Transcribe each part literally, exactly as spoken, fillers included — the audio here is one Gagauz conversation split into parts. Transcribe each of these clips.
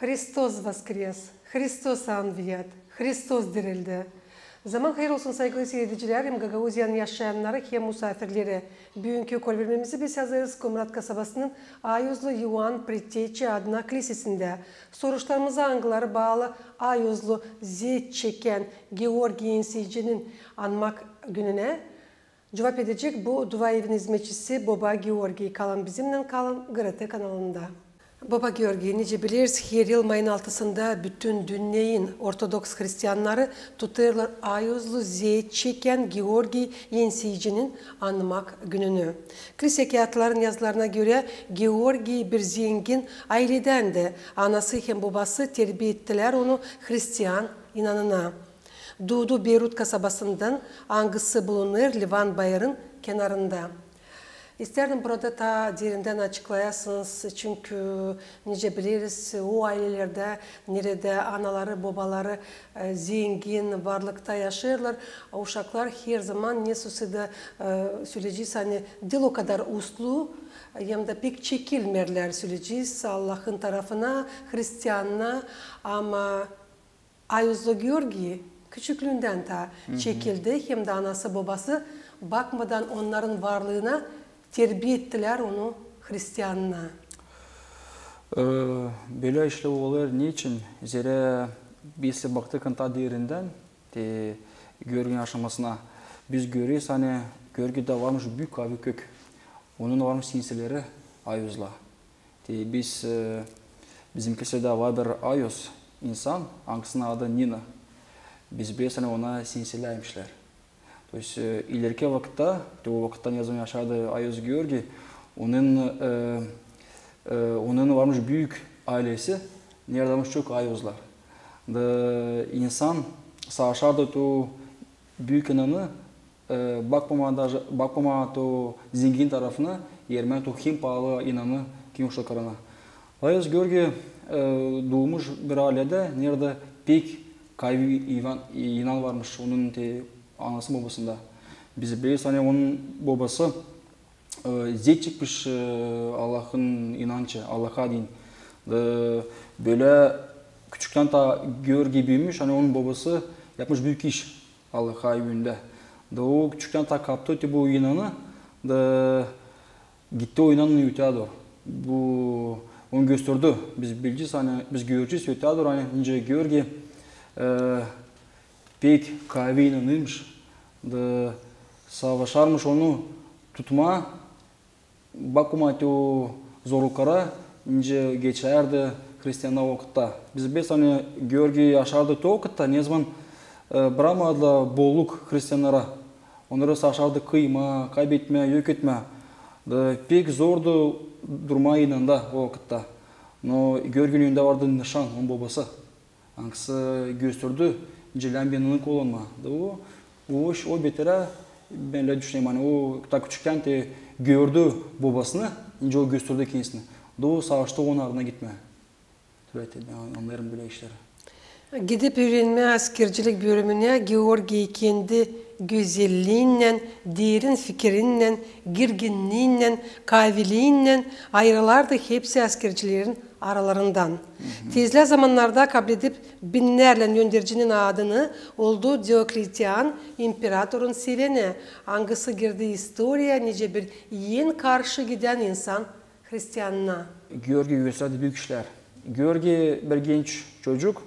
Hristos voskres! Hristos anviyat! Hristos dirildi! Zaman hayır olsun, saygılı siiredicilär hem Gagauziyanın yaşayannarı hem musaafirleri. Büünkü körülmemizi biz hazırız Komrat kasabasının Ayuzlu İoan Preteçi adına klisesindä. Soruşlarımıza, angıları baalı ayuzlu zeet çekän Georgiy ensiyicinin anmak gününä, cuvap edecek bu dua evin izmetçisi boba Georgiy. Kalın bizimnän, kalın GRT kanalında. Boba Georgiy, nicä bileriz, her yıl mayın altısında bütün dünneyin ortodoks hristiannarı tutêrlar ayuzlu zeet çekän Georgiy ensiyicinin anmak gününü. Klise kiyatların yazılarına görä, Georgiy bir zengin ayledändi. Anası hem bobası terbiya ettilär onu hristian inanına. Duudu Beyrut kasabasından, angısı bulunêr Livan bayırın kenarında. İstärdim burada taa derindän açıklayasınız, çünkü, nicä bileriz, o aylelerdä, neredä anaları, bobaları, e, zengin, varlıkta yaşêêrlar, uşaklar her zaman ne soseda, e, söleyecez, ani diil o kadar uslu, hem dä pek çekilmeerlär, söleyecez, Allahın tarafına, hristianına, ama ayuzlu Georgiy küçüklüündän taa çekildi, hem dä anası, bobası, bakmadan onnarın varlıına, terbiya ettilär onu hristianına. E, bölä işlär olêr. Neçin? Zerä biz baktık taa derindän, te, Georgiynin yaşamasına, biz göreriz, ani Georgiyda varmış büük kaavi kök. Onun varmış sinsileri ayuzla. Te biz, e, bizim klisesindä var bir ayuz insan, angısının adı Nina. Biz bileriz, ani ona sinsilärmişlär. То есть, e, ilerki vakıtta, te o vakıtta, ne zaman yaşardı ayuz Georgiy, onun, e, e, onun varmış büük aylesi, neredä varmış çok ayuzlar. Da insan savaşardı te o büük inanı, e, bakmamaa, даже bakmamaa te o zengin tarafına, ermää te o hem paalı inanı, hem uşaklarına. Ayuz Georgiy, e, duumuş bir ayledä, neredä pek kaavi ivan-, inan varmış onun te anası, bobasında. Biz bileriz, ani onun bobası, e, zeet çekmiş, e, Allahın inançı, Allaha deyni. Da bölä küçüktän taa Georgiy büümüş, ani onun bobası yapmış büük iş Allaha üündä. Da o küçüktän taa kaptı te bu inanı, da gitti o inanın öteyä dooru. Bu onu gösterdi. Biz bilecez, ani biz görecez öteyä dooru, ani nicä Georgiy, e, pek kaavi inanıymış, da savaşarmış onu tutmaa, bakmamaa te o zorluklara, nicä geçärdi hristiannar o vakıtta. Biz bileriz, ani Georgiy yaşardı te o vakıtta, ne zaman, e, brakmadılar bolluk hristiannara. Onnarı savaşardı kıymaa, kaybetmää, yok etmää. Da pek zordu durmaa inanda o vakıtta. No Georgiynin üündä vardı nışan, onun bobası, angısı gösterdi, nicä lääzım inanı kullanmaa. Da o, o iş, o beterä, bän ölä düşünerim, ani o taa küçüktän te gördü bobasını, nicä o gösterdi kendisini. Da o savaştı onun ardına gitmää. Bölä te, bän annêêrım bölä işleri. Gidip üürenmää askercilik bölümünä Georgiy kendi gözelliinnän, derin fikirinnän, girginniinnän, kaaviliinnän ayırılardı hepsi askercilerin aralarından. Tezlää zamannarda kabledip binnärlän öndercinin adını, oldu Diokletian imperatorun seveni, angısı girdi istoriyaya nicä bir en karşı gidän insan hristianına. Georgiy gösterdi büük işlär. Georgiy bir genç çocuk,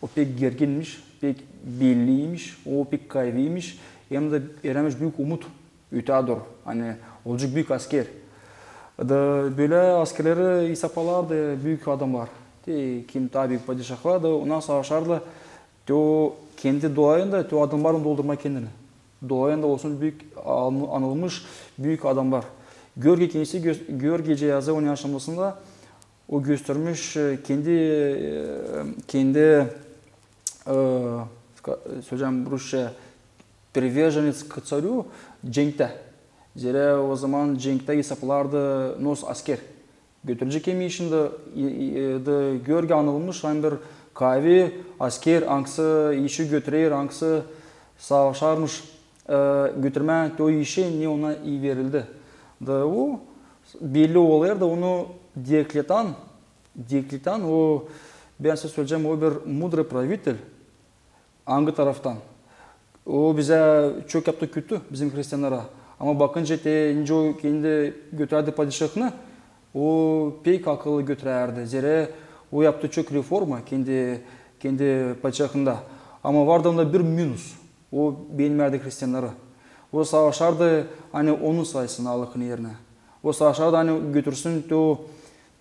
o pek girginmiş, pek belliymiş, o pek kaaviymiş, hem dä eräämüş büük umut öteyä dooru, ani olacek büük asker. Da bölä askerleri esapladılar da büük adamnar. Te kim taa büük padişahlar da ona savaşardılar. Te o kendi dolayında te o adamnarlan doldurmaa kendini. Dolayında olsun büük an-, anılmış büük adamnar. Georgiy kendisi gö-, Georgiy nicä yazêr onun yaşamasında, o göstermiş, e, kendi, e, kendi, e, ska-, söleyecäm rusça, приверженец к царю cenktä. Zerä o zaman cenktä esaplardı nos asker. Götürecek hem işin da, i-, i-, da Georgiy anılmış, ani bir kaavi asker, angısı işi götürer, angısı savaşarmış, e, götürmää te o işi, ne ona i verildi. Da o belli olêr da onu Diokletian, Diokletian, o Bän söleyecäm, o bir мудрый правитель. Angı taraftan? O bizä çok yaptı kötü, bizim hristiannara. Ama bakınca te, nicä o kendi götürärdi padişahnı, o pek akıllı götürärdi. Zerä o yaptı çok reforma kendi, kendi padişahnında. Ama vardı onda bir minus. O beenmärdi hristiannarı. O savaşardı, ani onun saysın Allahın erinä. O savaşardı, ani götürsün te o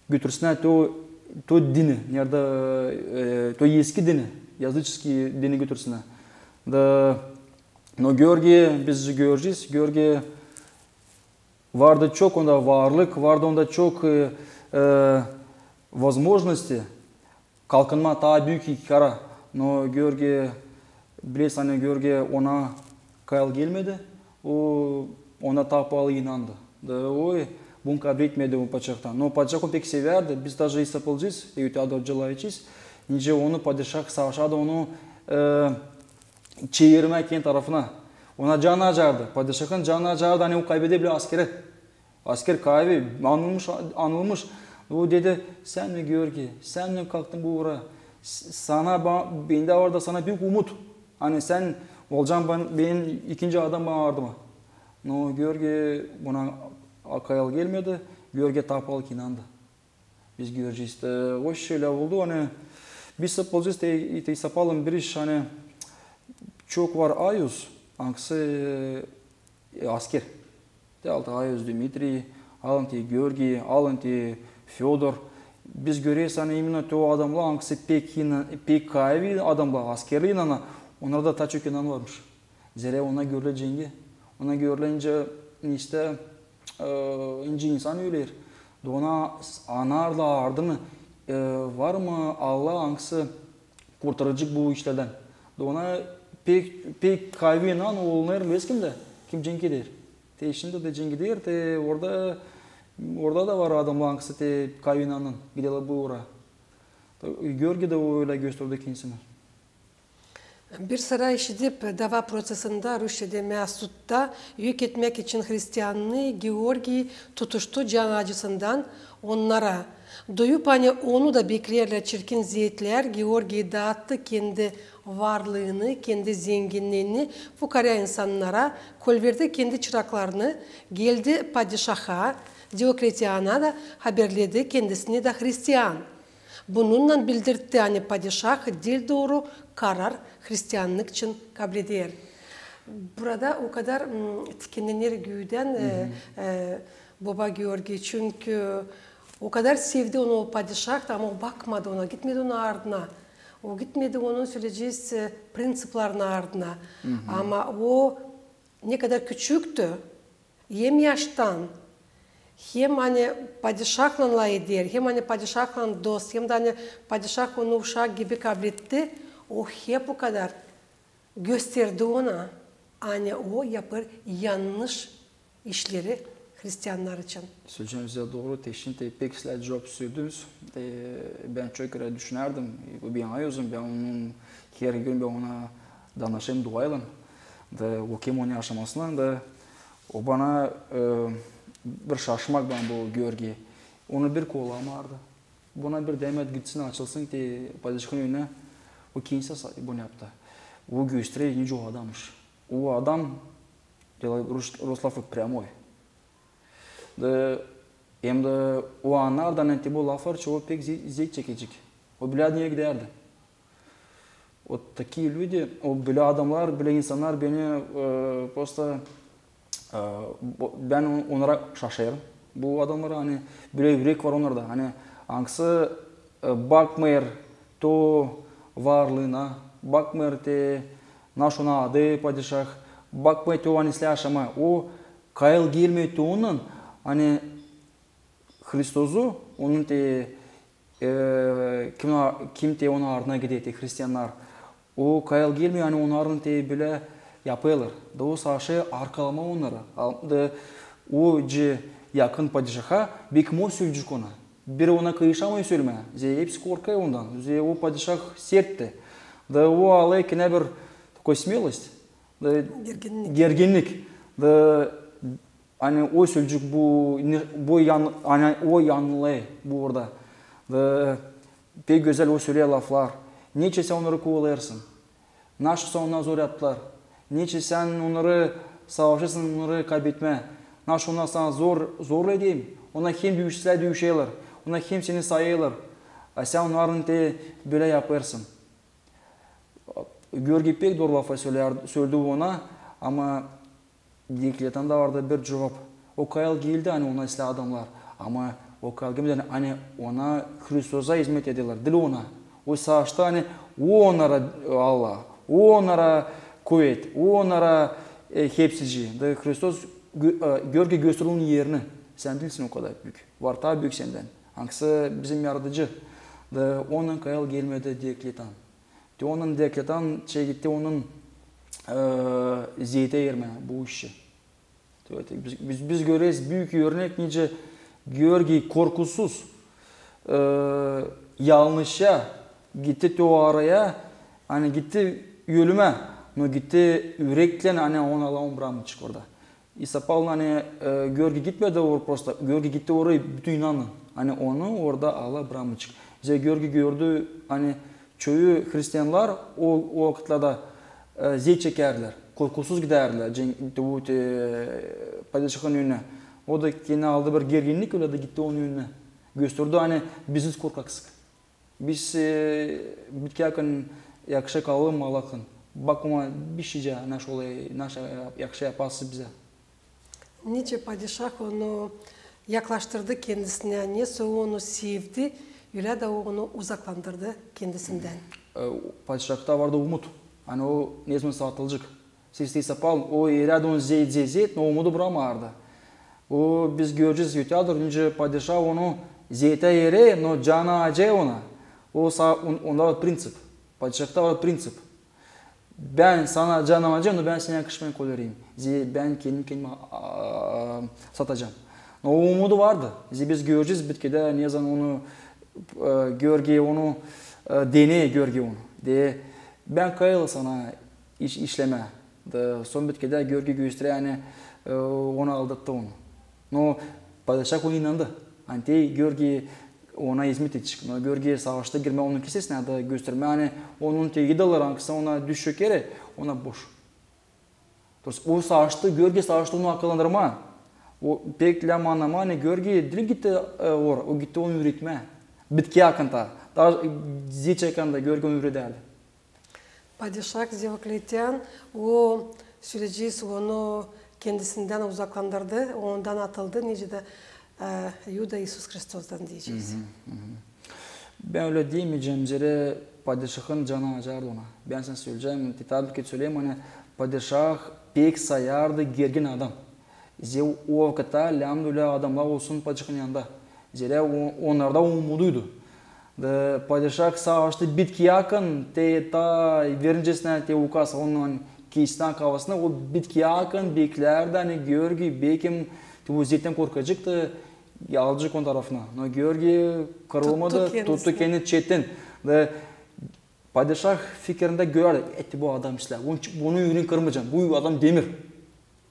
götürsün te o, te o dini, neredä, e, te o eski dini, языческий dini götürsün. Da, no Georgiy, biz görecez, Georgiy vardı çok onda varlık, vardı onda çok, e, e, возможности kalkınmaa taa büük iki kara. No Georgiy, bilersin, ani Georgiy ona kayıl gelmedi. O ona taa paalı inandı. Da o bunu kabletmedi o padişahtan. No padişah onu pek sevärdi. Biz daje isaplayacez, ötedä acıyacez, nicä onu padişah savaşardı onu, e, çevirmää kendi tarafına. Ona canı acardı. Padişahın canı acardı, ani o kaybeder bilä askeri. Asker kayvi, anılmış, anılmış. O dedi: sän mi, Georgiy, sän mi kalktın bu uura? S-, sana, ba-, bendä var da sana büük umut. Ani sän olacan benim ikinci adam bana ardıma. No Georgiy buna kayıl gelmedi. Georgiy taa paalı inandı. Biz görecez te, o şölä oldu, ani biz isaplayacez te, te isaplayalım bir iş, ani çok var ayuz, angısı, e, asker. Te altı ayuz Dmitriy, alın te Georgiy, alın te Födor. Biz göreriz, ani именно te o adamnar, angısı pek ina-, pek kayvi adamnar, askerlär inana, onnarda taa çok inan varmış. Zerä ona görülär cengi. Ona görülär nicä, işte, e, nicä insan öler. Da ona s-, anarlar ardını, e, var mı Allah, angısı kurtaracek bu işlerdän. Da ona pek, pek kayvi inan olunêr, bilmez kim dä, kim cenk eder. Te şindi dä cenk eder, te orada, orada da var adamnar, angısı te kayvi inanın, giderlär bu uura. Da Georgiy dä o ölä gösterdi kendisini. Bir sıra işidip, dava prosesindä Rusiyada, Määsutta yok etmäk için hristiannıı, Georgiy tutuştu can acısından onnara. Duyup, ani onu da bekleerlär çirkin eziyetlär, Georgiy daattı kendi varlıını, kendi zenginniini fukaara insannara, kolverdi kendi çıraklarını, geldi padişaha, Diokletiana da haberledi kendisini dä hristian. Bununnan bildirtti, ani padişah diil dooru karar hristiannık için kableder. Burada o kadar, m, tikennener güüdän, e, e, boba Georgiy, çünkü o kadar sevdi onu o padişah, ama o bakmadı ona, gitmedi onun ardına. O gitmedi onun, söleyecez, e, prinţiplerin ardına. Ama o ne kadar küçüktü, hem yaştan, hem ani padişahlan lafeder, hem ani padişahlan dost, hem dä ani padişah onu uşak gibi kabletti, o hep o kadar gösterdi ona, ani o yapêr yannış işleri hristiannar için. Söleyecäm sizä dooru, te şindi pek islää cuvap sordunuz. E, bän çok kerä düşünärdim, e, bu benim ayuzum, bän onun her gün bän ona danışêrım duaylan, da okuyêrım onun yaşamasını, da o bana, e, bir şaşmak bän bu Georgiy. Onu bir kollamardı. Buna bir deerdi gitsin, açılsın te padişahın önünä. O kendisi sa-, bunu yaptı. O gösterer nicä o adammış. O adam, deyni rus, rus lafı, прямой. Da, hem dä o annardan, ani te bu laflar için o pek ze-, zevk çekecek. O bilärdi, nereyi giderdi. Вот такие люди, o bölä adamnar, bölä insannar beni, e, просто, e, bu, bän on-, onnara şaşêrım. Bu adamnar, ani bölä ürek var onnarda. Ani angısı, e, bakmêêr te o varlıına, bakmêêr te naşey onu adı padişah, bakmêêr te o, ani islää yaşamaa. O kayıl gelmeer te ondan, ani Hristosu, onun te, e, kim, kim te onun ardına gider, te hristiannar. O kayıl gelmeer, ani onnarın te bölä yapêrlar. Da o savaşêr arkalamaa onnarı. Al-, da o nicä yakın padişaha, bekim o sölecek ona. Biri ona kıyışamêêr sölemää. Zerä hepsi korkêr ondan. Zerä o padişah sertti. Da o alêr kendinä bir такой смелость. Da gerginlik. Gerginlik. Da ani o sölecek bu, ne, bu yan-, ani o yanılêr burada. Da Pek gözäl o söleer laflar. Neçin sän onnarı kuvalêêrsın? Naşey sän onnar zor yaptılar? Neçin sän onnarı savaşêrsın onnarı kaybetmää? Naşey onnar sana zor, zorlay deyim. Onnar hem düüşseler düüşerlär. Onnar hem seni sayêrlar. A sän onnarın te bölä yapêrsın. Georgiy pek dooru lafı söleer, söledi ona, ama Diokletan da vardı bir cuvap. O kayıl geldi, ani ona islää adamnar. Ama o kayıl gelmedi, ani ona Hristosa izmet ederlär, diil ona. O savaşta, ani o onnara Allah, o onnara kuvet, o onnara, e, hepsici. Da Hristos gö-, e, Georgiy gösterer onun erini. Sän diilsin o kadar büük. Var taa büük sendän. Angısı bizim yaradıcı. Da onunnan kayıl gelmedi Diokletan. Te onunnan Diokletan çekti onun, e, zeetä ermää bu işi. Te, te biz, biz, biz göreriz büük örnek, nicä Georgiy korkusuz, e, yalnızça gitti te o araya, ani gitti ölümä, no gitti üreklän, ani onu Allah onu brakmadı orada. İsa Pavlun, ani, e, Georgiy gitmedi or-, prosta, Georgiy gitti oraya bütün inanın. Ani onu orada Allah brakmadı. Zerä Georgiy gördü, ani çoyu hristiannar o, o vakıtlarda, e, zeet çekärdilär, korkusuz gidärdilär cen-, bu, e, padişahın önünä. O da kendinä aldı bir gerginlik, ölä da gitti onun önünä. Gösterdi, ani biz korkaksak. Biz, e, bitkiyakın yakışa kalalım Allahın. Bakma bişeycä, naşey olêr, naşey yakışa yapasız bizä. Nicä padişah onu yaklaştırdı kendisinä, nesoy onu sevdi, ölä dä onu uzaklandırdı kendisindän. E, padişahta vardı umut. Ani o nezaman saatılacan. Siz te sapal, o erä dä onu zeet, zeet, zeet, no umudu brakmêêrdı. O, biz görecez, ötedä, nicä padişah onu zeetä erer, no canı acıyêr ona. O sa-, on-, onda var prinţip. Padişahta var prinţip. Bän sana canım acıyêr, no bän seni yakışmayan koyêrım. Ze-, bän kendimi kendimä, a, satacam. No o umudu vardı. Zerä biz görecez, bitkidä nezaman onu, e, Georgiy onu, e, deneer Georgiy onu. Deer, bän kayıl sana iş-, işlemää. Da son bitkidä Georgiy gösterer, ani, e, onu aldattı onu. No padişah ona inandı. Ani te Georgiy ona izmet edecek. No Georgiy savaşta girmää onun kisesinä da göstermää, ani onun te idolları, angısı ona düş çöker, ona boş. То есть o savaşta, Georgiy savaşta onu akıllandırmaa. O pek lääm annamaa, ani Georgiy diil gitti, e, or-, o gitti onu üüretmää. Bitkiyakın taa. Taa zeet çekän dä Georgiy onu üüredärdi. Padişah Diokletan, o, söleyecez, onu kendisindän uzaklandırdı, ondan atıldı, nicä dä, e, Yuda İisus Hristostan deyecez. Bän ölä demeyecäm, zerä padişahın canı acırdı ona. Bän sana söleyecäm, te taa bir kerä söleyim, ani padişah pek sayardı gergin adam. Zerä o vakıtta lääm dä ölä adamnar olsun padişahın yanında. Zerä o-, onnarda umuduydu. Da padişah savaşta bitkiyakın, te taa verecesinä te ukaz onun kisinä kafasına, o bitkiyakın beklärdi, ani Georgiy bekim te bu zeettän korkacek da alacek onu tarafına. No Georgiy kırılmadı, tuttu kendini çetin. Da padişah fikirindä görer, e, te bu adam islää, bunun, bunun üürenin kırmayacam, bu adam demir.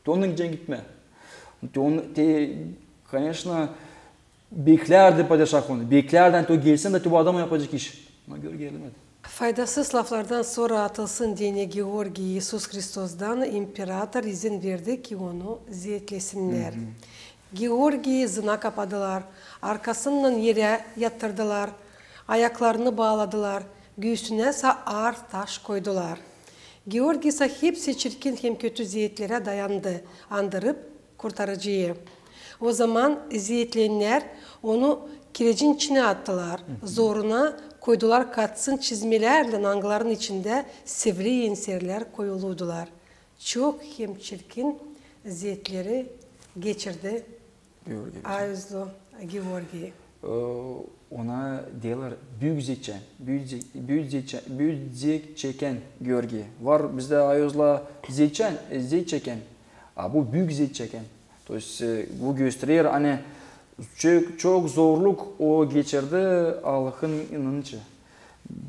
Te onunnan gidecäm gitmää. Te on-, te, конечно, beklärdi padişah onu. Beklärdi, ani te o gelsin da te bu adam yapacek iş. Ama Georgiy gelmedi. Faydasız laflardan sora atılsın deyni Georgiy İisus Hristostan imperator izin verdi, ki onu zeetlesinnär. Georgiyi zına kapadılar, arkasınnan erä yatırdılar, ayaklarını baaladılar, güüsünä sa aar taş koydular. Georgiy sa hepsi çirkin hem kötü zeetlerä dayandı, andırıp Kurtarıcıyı. O zaman zeetlennär onu kirecin içinä attılar, zoruna koydular katsın çizmelärlän, angılarının içindä sivri enserlär koyuluydular. Çok hem çirkin zeetleri geçirdi Georgiy. Ayuzlu Georgiy. E, ona deerlär büük zeetçän, büük ze-, büük zeetçä-, büük zeet çekän Georgiy. Var bizdä ayuzla zeetçän, e, zeet çekän, a bu büük zeet çekän. То есть, e, bu gösterer, ani çok, çok zorluk o geçirdi Allahın inanıcı.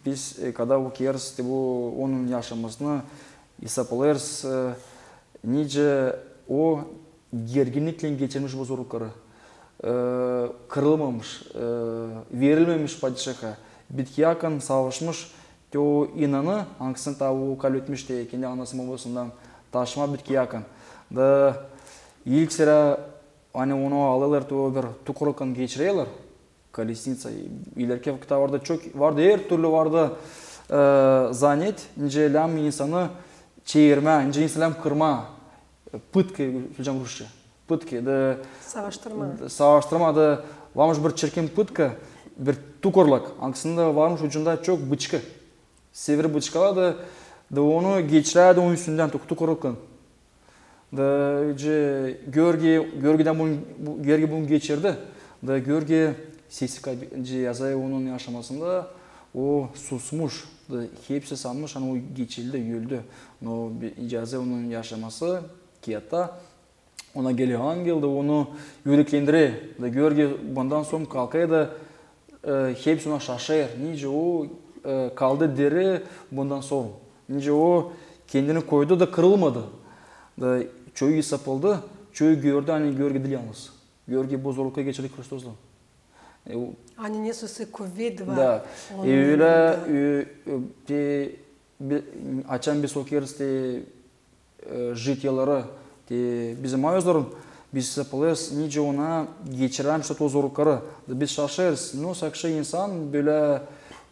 Biz, e, kada okuyêrız te bu onun yaşamasını, isapalêêrız, e, nicä o gerginniklän geçirmiş bu zorlukları. E, kırılmamış, e, verilmemiş padişaha, Bitkiyä yakın savaşmış te o inanı, angısını taa o kabletmiş te kendi anasından, bobasından taşıma bitkiyä yakın. Da ilk sıra, ani onu alêrlar te o bir tukorluktan geçirerlär, kolesnitsa. İlerki vakıtta vardı çok, vardı, her türlü vardı, e, zanet, nicä lääzım insanı çevirmää, nicä insan lääzım kırmaa, e, pıtka, söleyecäm rusça. Pıtka, da savaştırmaa. Savaştırmaa, da varmış bir çirkin pıtka, bir tukorluk, angısında varmış ucunda çok bıçka. Sivri bıçkalar da, da onu geçirärdi onun üstündän, tu-, tukorluktan. Da, ce, Georgiy, Georgiydan bunu, bu, Georgiy bunu geçirdi. Da Georgiy sesi kayb-, ce, yazêr onun yaşamasında, o susmuş. Da hepsi sanmış, ani o geçildi, öldü. No, bi-, yazêr onun yaşaması kiyaatta. Ona geler angel da onu üreklendirer. Da Georgiy bundan sora kalkêr da, e, hepsi ona şaşêr. Nicä o, e, kaldı diri bundan sora. Nicä o kendini koydu da kırılmadı. Da çoyu sapıldı, çoyu gördü, ani Georgiy diil yalnız. Georgiy bu zorlukları geçirdi Hristoslan. E, o- Ani nesoy kuvet var. Da. Onun ölä, yanında. E, e, te, bi-, açan biz okêrız te, e, Žityaları, te bizim avezların, biz sapılêrız, nicä ona geçirärmiş te o zorlukları. Da biz şaşêrız, nasıl akşam insan bölä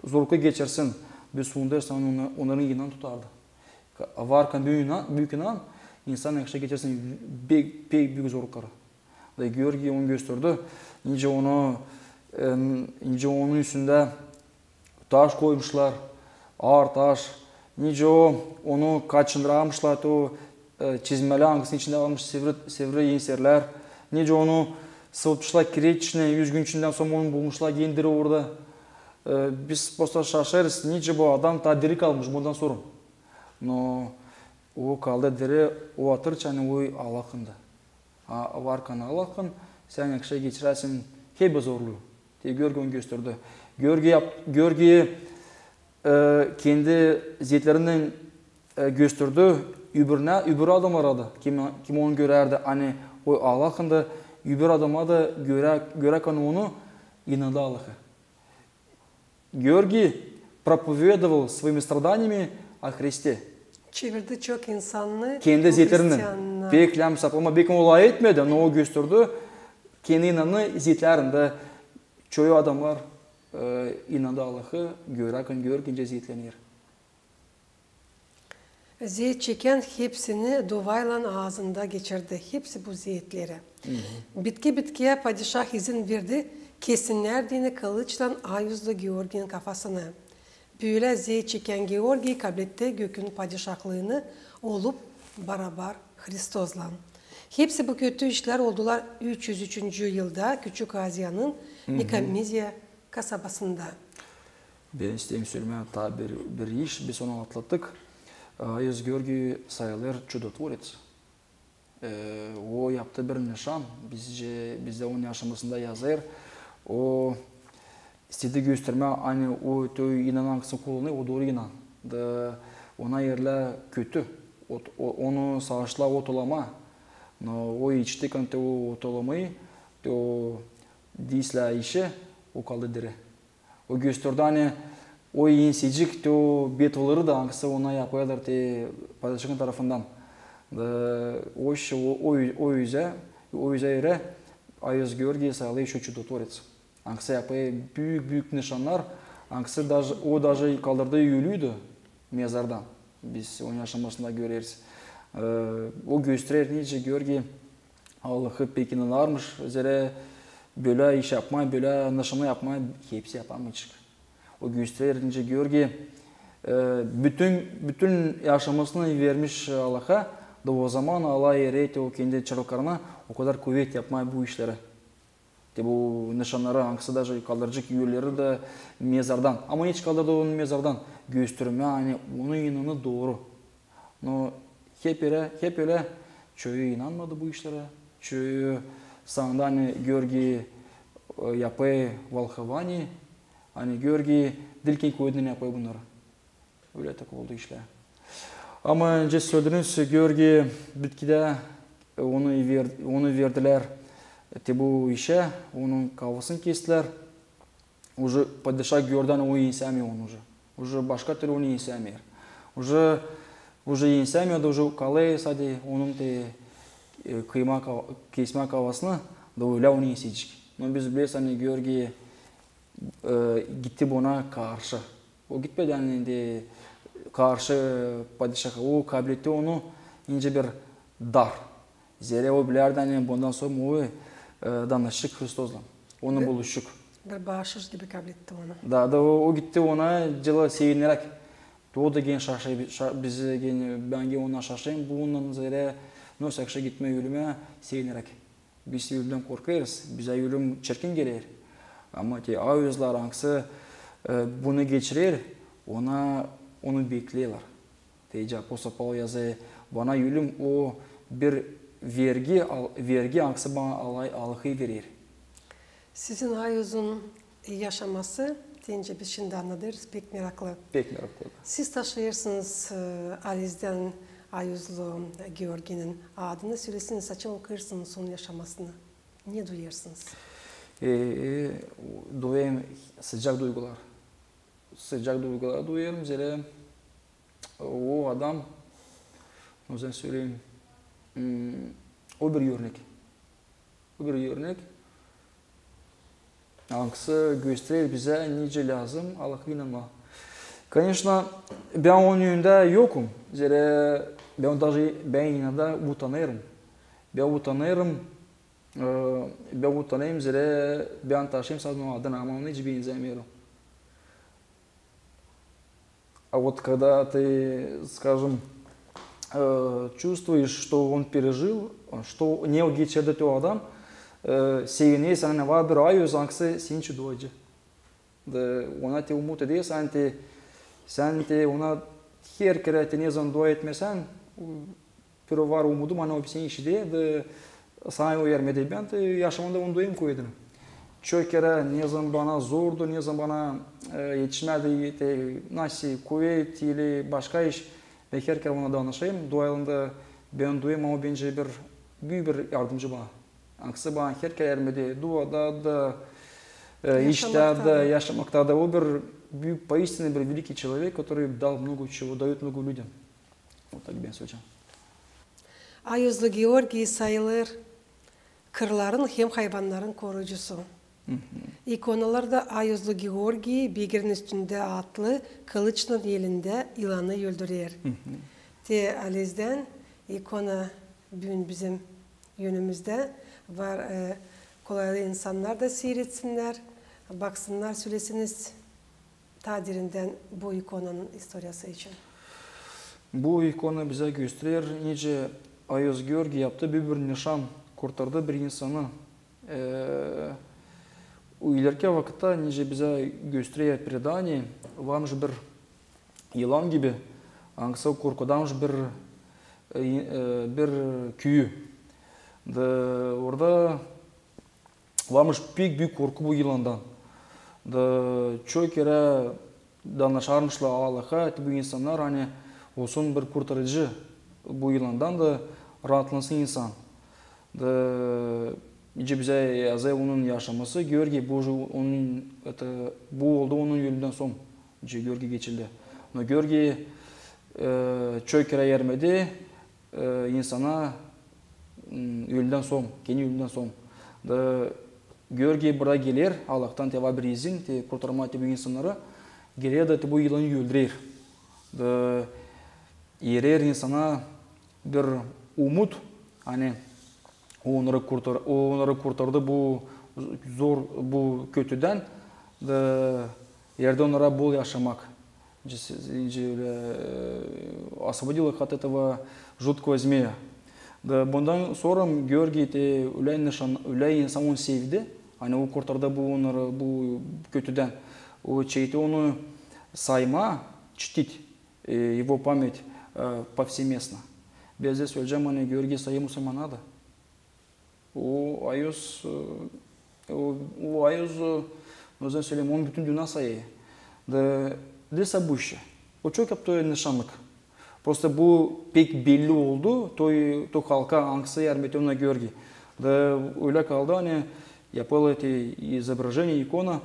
zorlukları geçirsin. Biz unudêrız, ani ona-, onnarın inan tutardı. Ka-, varkan büük inan, büük inan, insan akşam geçirsin pek, pek büük zorlukları. Da Georgiy onu gösterdi, nicä onu, e, nicä onun üstündä taş koymuşlar, aar taş. Nicä o, onu kaçındırmışlar, te o, e, çizmelär, angısının içindä varmış sivri, sivri enserlär. Nicä onu sıvırtmışlar kireç içinä, üz gün içindän sora onu bulmuşlar genä diri orada. E, biz prosta şaşêrız, nicä bu adam taa diri kalmış bundan sora. No o kaldı diri, o hatırlêêr, ani o Allahındı. A, varkan Allahın, sän akşam geçirärsin hep bu zorlugu. Te Georgiy onu gösterdi. Georgiy yap-, Georgiy, e, kendi zeetlerindän, e, gösterdi öbürünä, öbür adamnara da, kim, kim onu görärdi, ani o Allahındı, öbür adamnara da görä-, görärkän onu, inandı Allaha. Георгий проповедовал своими страданиями о Христе. Çevirdi çok insanı kendi zeetlerindän. Pek lääzım saplama, pek o lafı etmedi, no o gösterdi kendi inanı zeetlerindän. Çoyu adamnar, e, inandı Allahı, görärkän, görärkän zeetlener. Zeet çekän hepsini duaylan aazında geçirdi, hepsi bu zeetleri. Bitki-bitkiyä padişah izin verdi, kesinnär deyni kılıçlan ayuzlu Georgiyin kafasını. Bölä zeet çekän Georgiy kabletti gökün padişahlıını, olup barabar Hristozlan. Hepsi bu kötü işlär oldular üç üz üçüncü yılda Küçük Aziyanın Nikomedia kasabasında. Bän isteerim sölemää taa bir, bir iş, biz onu atlattık. Ayuz Georgiy sayılêr çudotvorets. E, o yaptı bir nışan, bizce, bizdä onun yaşamasında yazêr. O istedi göstermää, ani o, te o inan, angısını kullanêr, o dooru inan. Da ona erlär kötü, ot-, o, onu savaştılar otalamaa. No o içti, ani te o otalamayı, te o dislää işi, o kaldı diri. O gösterdi, ani o ensecik, te o betvaları da, angısı ona yapêrlar te padişahın tarafından. Da o iş, o, o, o üzä, o üzä erä Ayuz Georgiy sayılêr ещё çudotvorets. Angısı yapêr büük-büük nışannar, angısı daje, o daje kaldırdı ölüyü dä mezardan. Biz onun yaşamasında göreriz. E, o gösterer, nicä Georgiy Allahı pek inanarmış, zerä bölä iş yapmaa, bölä nışannar yapmaa hepsi yapamayacek. O gösterer, nicä Georgiy, e, bütün, bütün yaşamasını vermiş Allaha, da ozaman Allah erä te o kendi çıralıklarına o kadar kuvet yapmaa bu işleri. Te bu nışannarı, angısı daje kaldıracek ölüleri dä mezardan. Ama neçin kaldırdı onu mezardan? Göstermää, ani onun inanı dooru. No hep ölä, hep ölä, çoyu inanmadı bu işlerä. Çoyu sandı, ani Georgiy, e, yapêr волхвование, ani Georgiy diil kendi kuvetinnän yapêr bunnarı. Ölä tak oldu işlär. Ama öncä sölediniz, Georgiy bitkidä, e, onu ver-, onu verdilär, e, te bu işä, onun kafasını kestilär. Уже padişah gördü, ani o ensämeer onu уже. Уже başka türlü onu ensämeer. Уже, уже ensämeer, da уже kalêr sade onun te, e, kıyma ka-, kesmä kavasını, da ölä onu ensecek. No biz bileriz, ani Georgiy, e, gitti buna karşı. O gitmedi ani te karşı padişaha. O kabletti onu nicä bir dar. Zerä o bilärdi, ani bundan sora o, e, danışacek Hristoslan. Onunnan buluşacek. Bir baaşış gibi kabletti onu. Da, da o, o gitti ona, dili sevineräk. O da genä şaşêr, şa-, biz genä, bän genä ona şaşêrım, bununnan zerä, no, sakışa gitmää ölümä sevineräk. Biz ölümdän korkêrız, bizä ölüm çirkin geler. Ama te ayuzlar, angısı, e, bunu geçirer, ona, onu bekleerlär. Deyni apostol Paul yazêr: bana ölüm o bir vergi, al-, vergi, angısı bana Alla-, Allahı verer. Sizin ayuzun yaşaması, deyni biz şindi annadêrız, pek meraklı. Pek meraklı. Siz taşıyêrsınız, e, Alezdän ayuzlu Georgiynin adını. Söleseniz, açan okuyêrsınız onun yaşamasını, ne duyêrsınız? E, e, duyêrım sıcak duygular. Sıcak duygular duyêrım, zerä o adam, nasıl söleyim, m, o bir örnek. O bir örnek, angısı gösterer bizä, nicä lääzım Allaha inanmaa. Конечно, bän onun önündä yokum. Zerä bän даже, bän inada utanêrım. Bän utanêrım, e, bän utanêrım, zerä bän taşıyêrım sade onun adını, ama ona hiç benzämeerim. А вот когда ты, скажем, э, чувствуешь, что он пережил, что ne geçirdi o adam, e, sevinersin, ani var bir ayuz, angısı senin için duacı. Da ona te umut edersin, ani te, sän te ona her kerä te nezaman dua etmesän, bir var umudum, ani o seni işider, da sana o yardım eder. Bän te yaşamamda onu duyêrım kuvedini. Çok kerä nezaman bana zordu, nezaman bana, e, etişmädi, te, nasıl kuvet ili başka iş, bän her kerä ona danışêrım. Dualarında bän duyêrım, o bencä bir, büük bir yardımcı bana. Angısı bana her kerä yardım eder. Duada da, e, iştä dä, yaşamakta da. O bir büük, поистине bir великий человек, который дал много чего, даёт много людям. Вот так bän söleyecäm. Ayuzlu Georgiy sayılêr kırların hem hayvannarın koruyucusu. Hı hı. İkonalarda ayuzlu Georgiy begerin üstündä atlı, kılıçlan elindä yılanı öldürer. Hı hı. Te Alezdän ikona büün bizim önümüzdä var, e, kolaylı insannar da siirtsinnär, baksınnar, söleseniz taa derindän bu ikonanın istoriyası için. Bu ikona bizä gösterer, nicä ayuz Georgiy yaptı büük bir nişan, kurtardı bir insanı. E, o ilerki vakıtta, nicä bizä gösterer predaniye, varmış bir yılan gibi, angısı korkudarmış bir, e, e, bir küüyü. Da orada varmış pek büük korku bu yılandan. Da çok kerä danışarmışlar Allaha, te bu insannar, ani olsun bir kurtarıcı bu yılandan da raatlansın insan. Da nicä bizä yazêr onun yaşaması, Georgiy, bu, onun, это, bu oldu onun ölümdän sora, nicä Georgiy geçildi. Но Georgiy, e, çok kerä yardım eder, e, insana, m, ölümdän sora, kendi ölümdän sora. Da Georgiy bura geler, Allahtan te var bir izin, te kurtarmaa te bu insannarı, geler da te bu yılanı öldürer. Da erer insana bir umut, ani o onnarı kurtar-, o onnarı kurtardı bu zor, bu kötüdän, da ereder onnara bol yaşamak. Nicä, nicä ölä, e, освободил их от этого жуткого змея. Da bundan sora Georgiy te ölä insan, ölä insan onu sevdi. Ani o kurtardı bu onnarı bu kötüdän. O çekti onu saymaa, чтить, e, его память, e, повсеместно. Bän söleyecäm, ani Georgiy sayêr musulmannarı da. O ayuz, e, o, o ayuz, e, nasıl söleyim, onu bütün dünnä sayêr. Da, da sa bu işi. O çok yaptı nişanlık. Prosto bu pek belli oldu, to, to halka, angısı yardım etti ona Georgiy. Da ölä kaldı, ani yapıldı te изображение, ikona,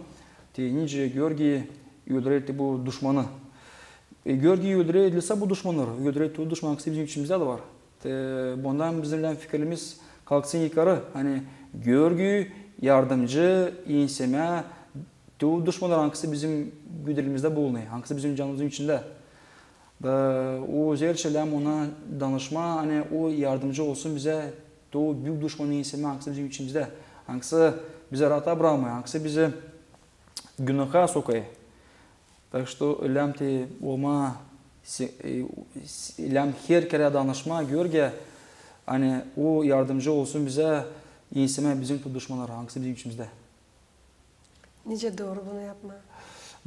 Te nicä Georgiy öldürer te bu duşmanı. E, Georgiy öldürer diil sade bu duşmannarı, öldürer te o duşman, angısı bizim içimizdä dä var. Te bundan bizim lääzım fikirimiz kalksın yukarı. Ani Georgiy yardımcı ensemää te o duşmannarı, angısı bizim güdülemizdä bulunêr, angısı bizim canımızın içindä. Da o özelçä lääzım ona danışmaa, ani o yardımcı olsun bizä te o büük duşmanı ensemää, angısı bizim içimizdä, angısı bizä raata brakmêêr, angısı bizi günaha sokêr. Так что lääzım te olmaa, se-, e, s-, lääzım her kerä danışmaa Georgiyä, ani o yardımcı olsun bizä ensemää bizim te duşmannarı, angısı bizim içimizdä. Nicä dooru bunu yapmaa?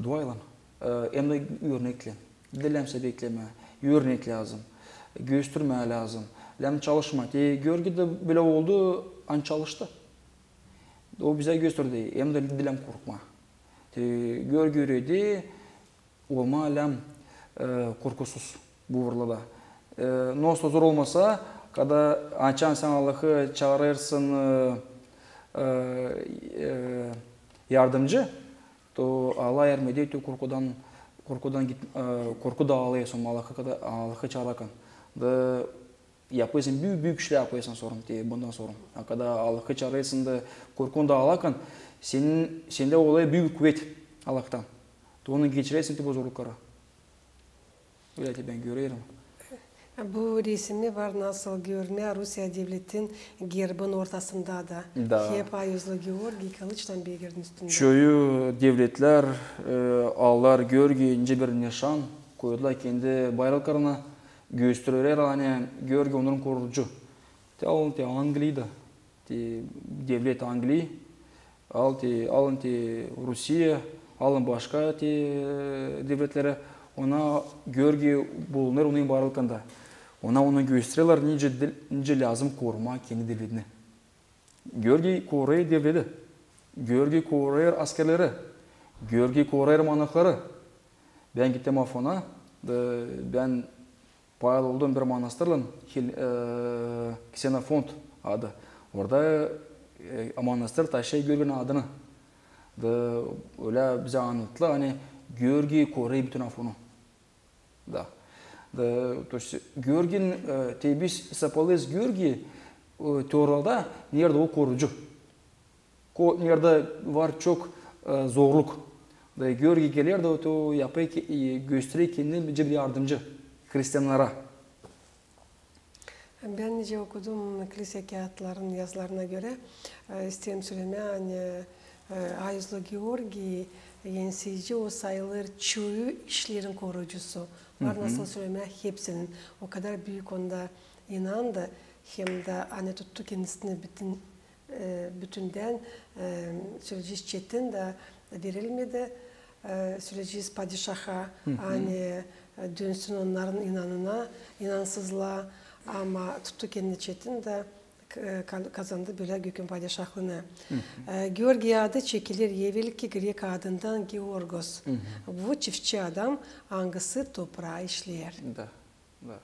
Duaylan, e, hem dä örneklän. Diil lääzım sä beklemää, örnek lääzım, göstermää lääzım, lääzım çalışmaa. Te Georgiydä bölä oldu, ani çalıştı. O bizä gösterdi, hem dä diil lääzım korkmaa. Te Georgiy üüredä olmaa lääzım, e, korkusuz bu vırlada. E, nasıl zor olmasa, kada, açan sän Allahı çaarêrsın, e, e, e, yardımcı, to Allah yardım eder, to korkudan, korkudan git-, e, korku daalêr, sora Allahı, kada Allahı çaararkan. Da yapêrsın, büük, büük işlär yapêrsın sora, te bundan sora. A kada Allahı çaarêrsın da korkun daalêrkan, senin, sendä olêr büük kuvet Allahtan. Te onu geçirersin te bu zorlukları. Ölä te bän görerim. Bu resimi var, nasıl görünä Rusiya devletin gerbin ortasında da. Da. Hep ayozlu Georgiy kılıçtan begirdin üstündä. Çoyu devletlär, e, aldılar Georgiyi nicä bir nişan, koydular kendi bayraklarına, göstererlär, ani Georgiy onnarın korucu. Te alın, te Angliyada, te devlet Angliya, al te, alın te Rusiya, alın başka te, e, devletleri, ona Georgiy bulunêr, onun bayraklarında. Ona, ona göstererlär, nicä, nicä lääzım korumaa kendi devletini. Georgiy korêr devleti. Georgiy korêr askerleri. Georgiy korêr monahları. Bän gittim Afona, da bän paylı oldum bir manastırlan, Hil-, e, Ksenofont adı. Orada, e, manastır taşıyêr Georgiynin adını. Da ölä bizä annattılar, ani Georgiy korêr bütün Afonu. Da. Da, то есть, Georgiynin, e, te biz sapalıyız Georgiyi, e, te oralarda, neredä o korucu. Ko-, neredä var çok, e, zorluk. Da Georgiy geler da, o yapêr ke-, e, gösterer kendini bir yardımcı hristiannara. Bän nicä okudum kilisiya kiyatların yazılarına görä, e, isteerim sölemää, ani, e, ayozlu Georgiy enseyci, o sayılêr çoyu işlerin korucusu. Var nasıl sölemää, hepsinin. O kadar büük onda inandı, hem dä, ani tuttu kendisini bütün e, bütündän, e, söleyecez, çetin dä verilmedi, e, söleyecez padişaha, ani, e, dönsün onnarın inanına, inansızlıa, ama tuttu kendini çetin dä, k-, e, ka-, kazandı bölä gökün padişahlıını. E, Georgiy adı çekiler evelki grek adından Georgos. Bu çiftçi adam, angısı topraa işleer. Da. Da.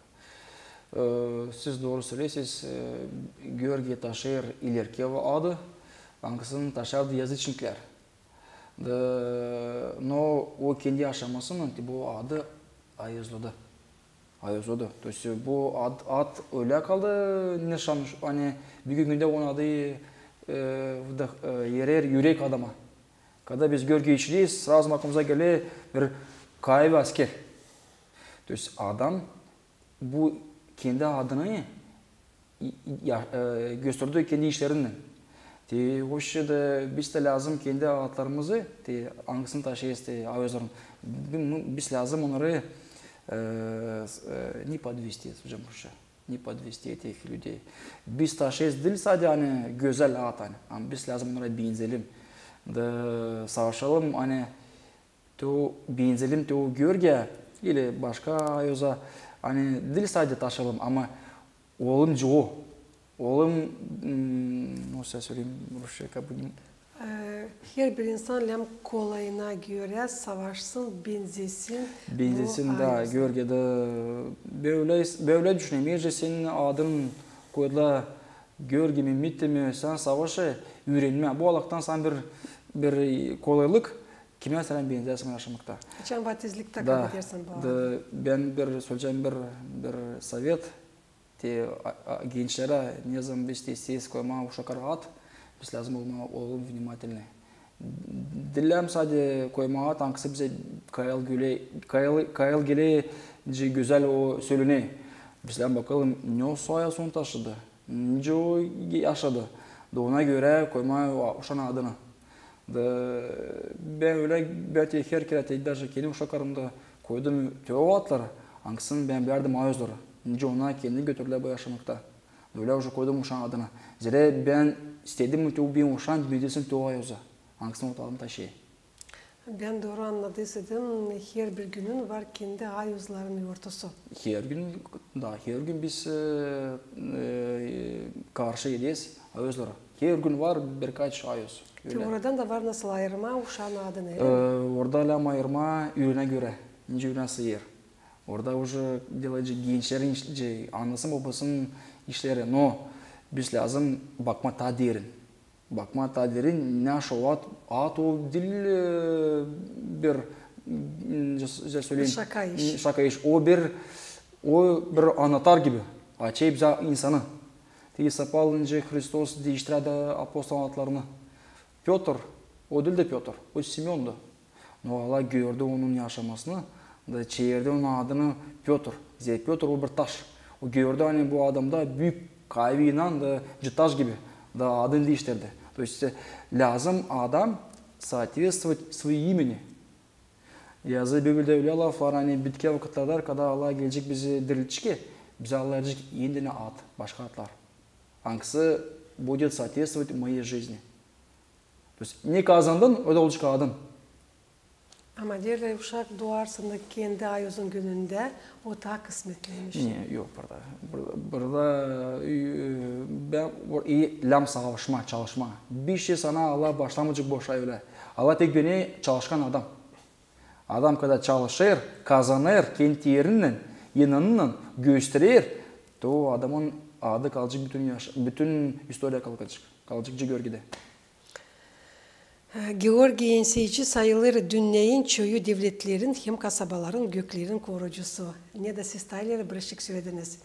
E, siz dooru söleersiniz, e, Georgiy taşıyêr ilerki adı, angısını taşıyardı yazıçniklär. Da, no o kendi aşamasında bu adı ayozladı. Ayozladı. То есть bu ad, ad ölä kaldı, nişan, ani büün gündä onun adı, e, vda-, e, erer ürek adama. Kada biz Georgiyi işleeriz, srazı aklımıza geler bir kayvi asker. То есть adam bu kendi adını ya-, e, gösterdi kendi işlerinnän. Te, o iştä biz dä lääzım kendi adlarımızı, te, angısını taşıyêrız, te, ayozların, bi-, biz lääzım onnarı, e, s-, e, не подвести, hocam, rusça. Не подвести этих людей. Biz taşıyêrız diil sade, ani, gözäl ad, ani, ama biz lääzım onnara benzeyelim. Da savaşalım, ani, te o benzeyelim, te o Georgiya ili başka ayoza, ani, diil sade taşıyalım, ama olalım cı o. Olalım, m, nasıl söleyim rusça, как бы, E, herbir insan lääzım kolayına görä savaşsın, benzesin. Benzesin, da, Georgiyada bölä, bölä düşünemeer, senin adın koydular Georgiy mi, Mitti mi, sän savaşa üürenmää. Bu Allahtan sana bir, bir kolaylık. Kimä sän benzersin yaşamakta? Açan vaatizliktä kabul edersin bu adı? Bän bir söleyecäm bir, bir sovet. Te, a, a, gençlerä, nezaman biz te isteeriz koymaa uşaklara ad, biz lääzım olmaa, olalım внимательны. Diil sade koymaa ad, angısı bizä kayıl geler, kayıl, kayıl geler, gözäl o sölenä. Biz lääzım bakalım, ne o soy-sopunu taşıdı, nicä o yaşadı. Da ona görä koymaa o uşanın adını. Da bän ölä, bän te her kerä te, даже kendi uşaklarımda koydum te o adları, angısını bän bärdim ayozlara. Nicä ona kendini götürdülär bu yaşamakta. Da ölä uje koydum uşanın adını. Zerä bän istedim, te o benim uşaam benzersin te o ayoza, angısını o adını taşıêr. Bän dooru annadıysaydım, herbir günün var kendi ayozlarının yortusu. Her gün, da, her gün biz, e, e, karşı ederiz ayozları. Her gün var birkaç ayoz. Te oradan da var nasıl ayırmaa uşanın adını, öyle mi? E, orada lääzım ayırmaa ürünä görä, nicä ürünä sıyêr. Orada uje delecek gençlerin iş-, şey, annasın bobasının işleri. No biz lääzım bakmaa taa derin. Bakmaa taa derin, ne o ad, ad o diil, e, bir, m, söleyim, şaka iş. Şaka iş. O bir, o bir anahtar gibi. Açêr bizä insanı. Te İsa Pavlınca Hristos diiştirä da apostol adlarını. Pötr, o diil dä Pötr, o Simeondu. No Allah gördü onun yaşamasını, da çevirdi onun adını Pötr. Zerä Pötr o bir taş. O gördü, ani bu adamda büük kuvvet inan da, taş gibi, da adını diiştirdi. То есть, e, lääzım adam соответствовать своему имени. Yazı Bibliada ölä laflar, ani bitkän vakıtlarda, kada Allah gelecek bizi diriltecek, bizä Allah verecek enidän ad, başka adlar. Angısı будет соответствовать моей жизни. То есть, ne kazandın, o da olacek adın. Ama deerlär, uşak duarsın da kendi ayozun gönündä, o taa kısmetliymiş. Ne, yok burada. Burada, burada, e, bän, bu, e, lääzım savaşmaa, çalışmaa. Bir şey sana Allah baaşlamayacek boşa ölä. Allah pek bener çalışkan adam. Adam, kada çalışêr, kazanêr kendi terinnän, inanınnan gösterer, to o adamın adı kalacek bütün yaş-, bütün istoriya kalacek, kalacek Georgidä. Georgiy Enseyici sayılêr dünneyin çoyu devletlerin hem kasabaların göklerin korucusu. Ne da siz, Tayler, bir şey sölediniz.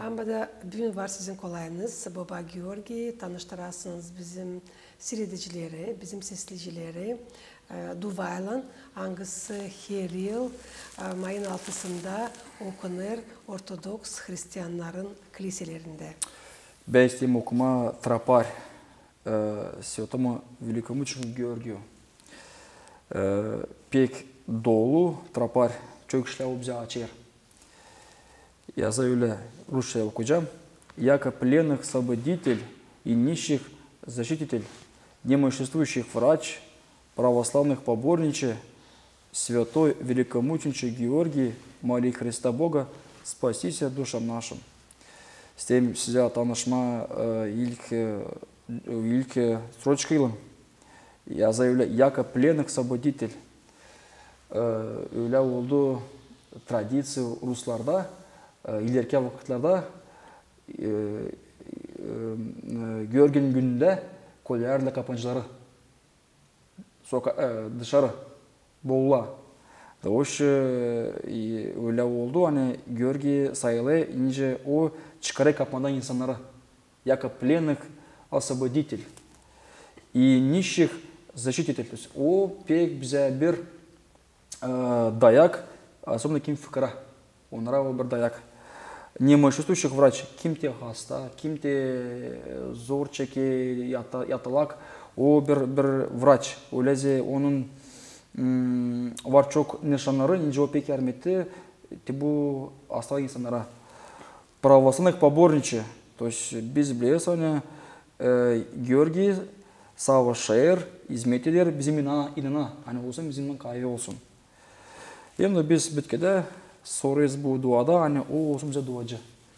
Ama da büün var sizin kolayınız, boba Georgiy, tanıştırasınız bizim siiredicileri, bizim sesleyicileri, e, duaylan, angısı her yıl, e, mayın altısında okunêr ortodoks hristiyannarın kiliselerindä. Bän isteerim okumaa tropar, e, svätomu velikumuçeniku Georgiju. E, pek dolu tropar, çok işlää o bizä açêr. Yazı ölä, rusça okuyacam. Яко пленных освободитель и нищих защититель, немоществующих врач, православных поборниче, святой великомучениче Георгий, моли Христа Бога, спасися душам нашим. İsteerim sizä tanışmaa, e, ilk, e, ilk, e, stroçkaylan. Yazı ölä, яко пленных освободитель. E, ölä oldu tradiţiya ruslarda, e, ilerki vakıtlarda, e, e, Georginin günündä kolêrlär kapancıları soka-, e, dışarı, bolla. Da o iş, e, ölä oldu, ani Georgiy sayılêr, nicä o çıkarêr kapandan insannarı. Яко пленных освободитель и нищих защититель. То есть o pek bizä bir, e, dayak, особенно kim fıkara. Onnara o bir dayak. Немоществующих врач, kim te hasta, kim te, e, zor çeker, yata-, yatalak, o bir, bir vraç. Öylezä onun, mm, var çok nışannarı, nicä o pek yardım etti te bu hasta insannara. Православных поборниче, то есть biz bileriz, ani, e, Georgiy savaşêr, izmet eder bizim inana, inana, ani olsun bizimnän kaavi olsun. Hem dä biz bitkedä sorêrız bu duada, ani o olsun bizä duacı.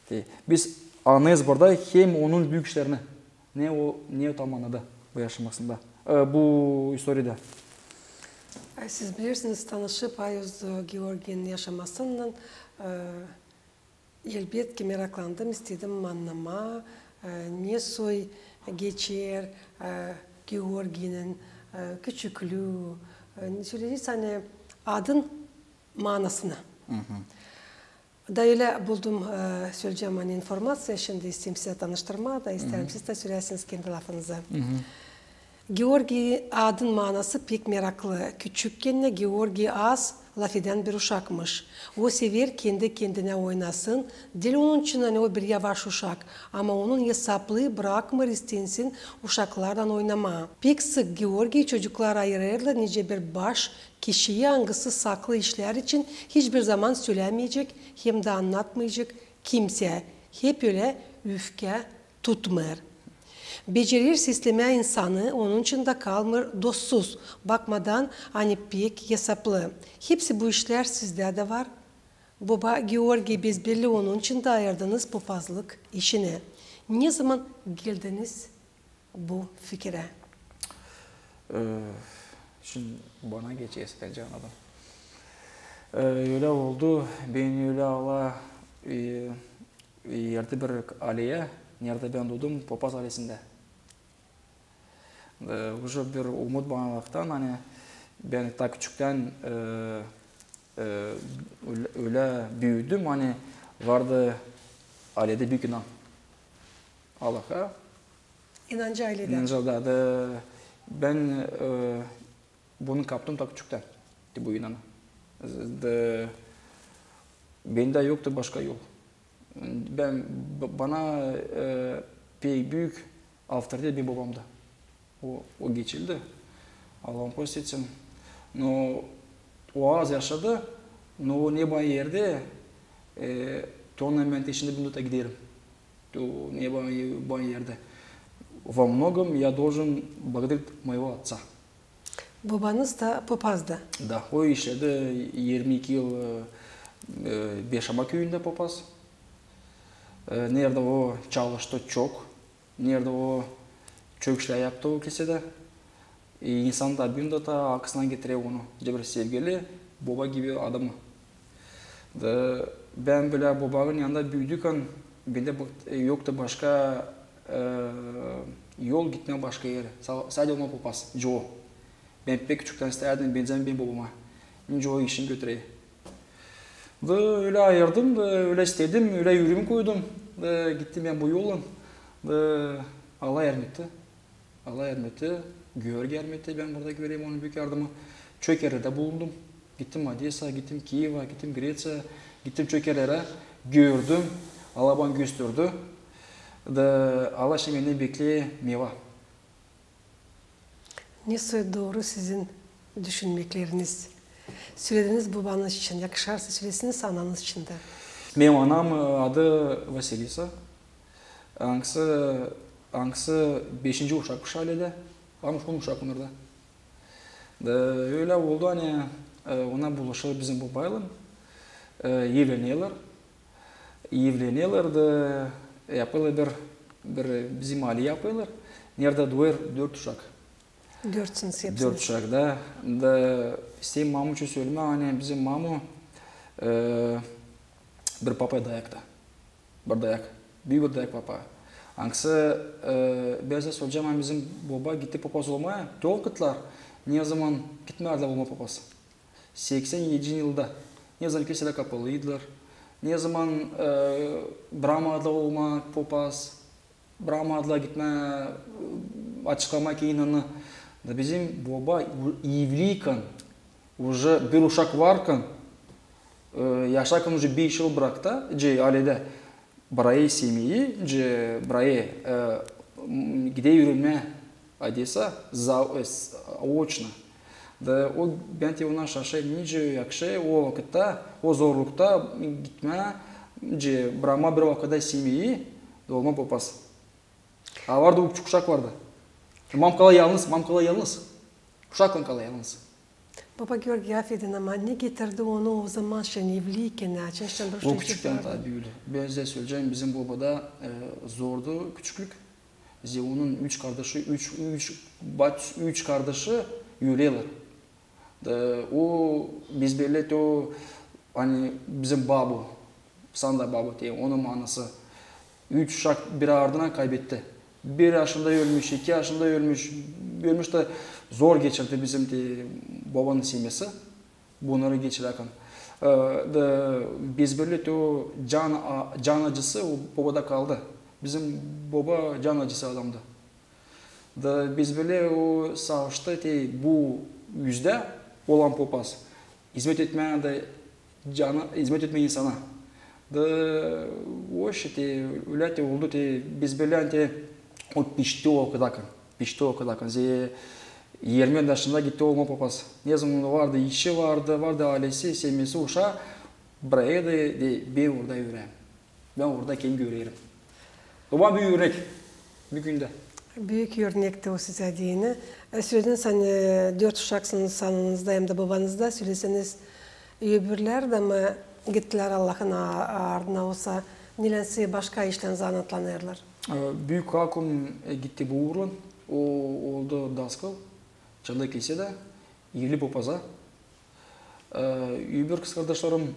Te, biz annêêrız burada hem onun büük işlerini, ne o, ne o tamamnadı bu yaşamasında, e, bu istoriyada. E, siz bilersiniz, tanışıp ayoz Georgiynin yaşamasınnan, e, elbetki meraklandım, istedim annamaa, e, ne soy geçer, e, Georgiynin, e, küçüklüü, E, söleyecez, ani adın maanasını. Da ölä buldum, e, söleyecäm, ani informaţiya, şindi isteerim sizä tanıştırmaa da isteerim siz dä söläsiniz kendi lafınızı. Georgiy adın maanası pek meraklı. Küçükkän Georgiy az lafedän bir uşakmış. O sever kendi-kendinä oynasın, diil onun için, ani o bir yavaş uşak, ama onun esaplıı brakmêêr istesin uşaklarlan oynamaa. Pek sık Georgiyi çocuklar ayırêrlar nicä bir baş kişiyi, angısı saklı işlär için hiçbir zaman sölämeyecek hem dä annatmayacek kimseyä. Hep ölä üfkä tutmêêr. Becerer seslemää insanı, onun için dä kalmêêr dostsuz, bakmadan, ani pek esaplı. Hepsi bu işlär sizdä dä var. Boba Georgiy bezbelli, onun için dä ayırdınız popazlık işini. Ne zaman geldiniz bu fikirä? E, şindi bana geçer, bän annadım. E, ölä oldu, bän ölä ala, e, erdi bir aleyä, neredä bän duudum, popaz alesindä. E, uje bir umut bana laktan, ani bän taa küçüktän, e, e, ölä, ölä büüdüm, ani vardı aledä büük inan Allaha. İnancı aledä. İnancı aledä. Bän, e, bunu kaptım taa küçüktän, te bu inanı. Da bendä yoktu başka yol. Bän, b-, bana, e, pek büük avtoritet bän bobamda. O, o geçildi. Allah onu prost etsin. No, o az yaşadı, no o ne bana erdi, e, te onun bän te şindi bugün dä giderim. Te o ne bana, bana erdi. Во многом я должен благодарить моего отца. Bobanız da popazdı. Da, o işledi irmi iki yıl, e, e, Beşama küüyündä popaz. E, neredä o çalıştı çok, neredä o çok işlär yaptı o kiliseyädä. E, insan da bugün dä taa aklına getirer onu, nicä bir sevgili, boba gibi adamı. Da bän bölä bobanın yanında büüdükän, bendä bu, e, yoktu başka, e, yol gitmää başka erä. Sa-, sade olmaa popaz, nicä o. Bän pek küçüktän istärdim benzämää bän bobama. Nicä o işin götürer. Da ölä ayırdım, da ölä istedim, ölä üüremämi koydum. Da gittim bän bu yollan. Da Allah yardım etti. Allah yardım etti, Georgiy yardım etti, bän burada görerim onun büük yardımı. Çok erlerdä bulundum. Gittim Odesa, gittim Kieva, gittim Greţiya, gittim çok erlerä, gördüm, Allah bana gösterdi. Da Allah şindi bendän bekleer meva. Ne soy dooru sizin düşünmekleriniz? Sölediniz bobanız için, yakışarsa sölesiniz ananız için dä. Benim anam, e, adı Vasilisa. Angısı, angısı beşinci uşak bu şaylede. Ama on uşak onlarda. Da ölä oldu, ani, e, ona bulaşêr bizim bobaylan, e, evlenerlär. Evlenerlär da yapêrlar bir, bir bizim aile yapêrlar. Neredä dooêr dört uşak. Dört sınıf hepsiniz. Dört uşak, da. Da isteerim mamu için sölemää, ani bizim mamu, e, bir papaya dayakta. Bir dayak. Büük bir dayak papaya. Angısı, e, bän söleyecäm, ani bizim boba gitti popaz olmaa. Te o vakıtlar ne zaman gitmärdi olmaa popaz. Seksän edinci yılda. Ne zaman kiliselär kapalıydılar. Ne zaman, e, brakmadılar olmaa popaz. Brakmadılar gitmää, e, açıklamaa ki inanı. Da bizim boba u-, evliykän, uje bir uşak varkan, e, yaşarkan uje beş yıl brakta, ce, aledä, brae semyeyi, ce, brae, e, m, gider üürenmää Odesa, za-, e, s-, очно. Da o, bän te ona şaşêrım, nicä yakışêr o vakıtta, o zorlukta gitmää, ce, brakmaa bir vakıtta semyeyi, da olmaa popaz. A vardı, üç uşak vardı. Mam kalêr yalnız, mam kalêr yalnız. Uşaklan kalêr yalnız. Boba Georgiy, afedin, ama ne getirdi onu o zaman şindi evliykän, açan şindi bir... O küçüktän taa büüdü. Bän söleyecäm, bizim bobada, e, zordu küçüklük. Zerä onun üç kardaşı, üç, üç, bat-, üç kardaşı ölerlär. Da o, biz bellä te o, ani bizim babu, sanda babu te, onun maanası. Üç uşak bir ardınan kaybetti. Bir yaşında ölmüş, iki yaşında ölmüş, Görmüş da zor geçirdi bizim te bobanın semesi. Bunnarı geçirärkän. E, da besbelli te o can, a-, can acısı o bobada kaldı. Bizim boba can acısı adamdı. Da besbelli o savaştı te bu üzdä olan popaz. İzmet etmää da cana, izmet etmää insana. Da o şey te, ölä te oldu te, besbelli te o pişti o kadakın. Pişti o kadakın. Zerä irmi daşında gitti olma popaz. Ne zaman vardı, işi vardı, vardı aylesi, semesi, uşaa, brakêrdı, da bän orada üreerim. Bän orada kendimi görerim. O bana büük örnek. Büük örnek. Büük örnekti o sizä deyni. E, sölediniz, ani, e, dört uşaksınız sanınızda hem dä bobanızda. Söleseniz, öbürlär dä mi gittilär Allahın a-, ardına, osa neylän başka işlän zanaatlanêrlar? E, büük kakum, e, gitti bu uurlan. O oldu daskal. Çanda kilsedä, evli popaza. E, öbür kızkardaşlarım,